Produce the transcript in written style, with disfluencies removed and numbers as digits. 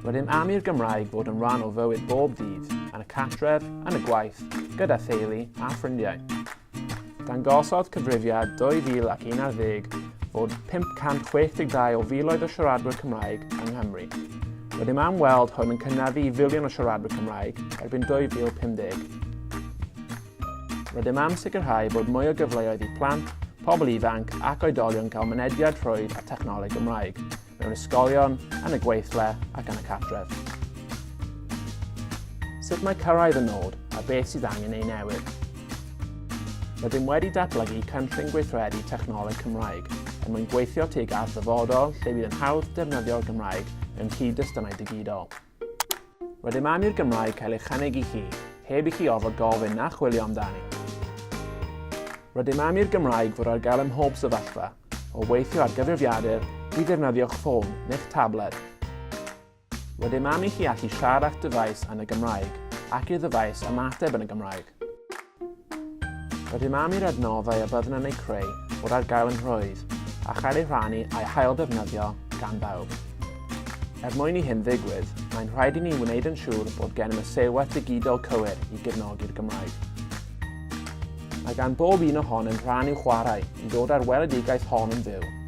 Rydym am i'r Gymraeg fod yn rhan o fywyd bob dydd, yn y cartref, yn y gwaith, gyda theulu a ffrindiau. Dangosodd cyfrifiad 2011 fod 562 o filoedd o siaradwyr Cymraeg yng Nghymru. Rydym am weld hwn yn cynyddu i filiwn o siaradwyr Cymraeg erbyn 2050. Rydym am sicrhau bod mwy o gyfleoedd i plant, pobl ifanc ac oedolion gael mynediad rhwydd at technoleg Gymraeg, mewn ysgolion, yn y gweithle ac yn y cartref. Sut mae cyrraedd y nod a beth sydd angen ei newid? Rydym wedi datblygu cynllun gweithredu technoleg Cymraeg er mwyn gweithio tuag at ddyfodol lle bydd yn hawdd defnyddio'r Gymraeg mewn cyd-destunau digidol. Rydym am i'r Gymraeg cael ei chynnig i chi, heb i chi orfod gofyn na chwilio amdani. Rydym am i'r Gymraeg fod ar gael ym mhob sefyllfa, o weithio ar gyfrifiadur i ddefnyddio'ch ffôn neu'ch tabled. Rydym am i chi allu siarad â'ch dyfais yn y Gymraeg ac i'r ddyfais ymateb yn y Gymraeg. Rydym am i'r adnoddau y byddwn yn eu creu fod ar gael yn rhwydd a chael eu rhannu a'u hailddefnyddio gan bawb. Er mwyn i hyn ddigwydd, mae'n rhaid i ni wneud yn siŵr bod gennym y seilwaith digidol cywir i gefnogi'r Gymraeg. Mae gan bob un ohonom rhan i'w chwarae i ddod â'r weledigaeth hon yn fyw.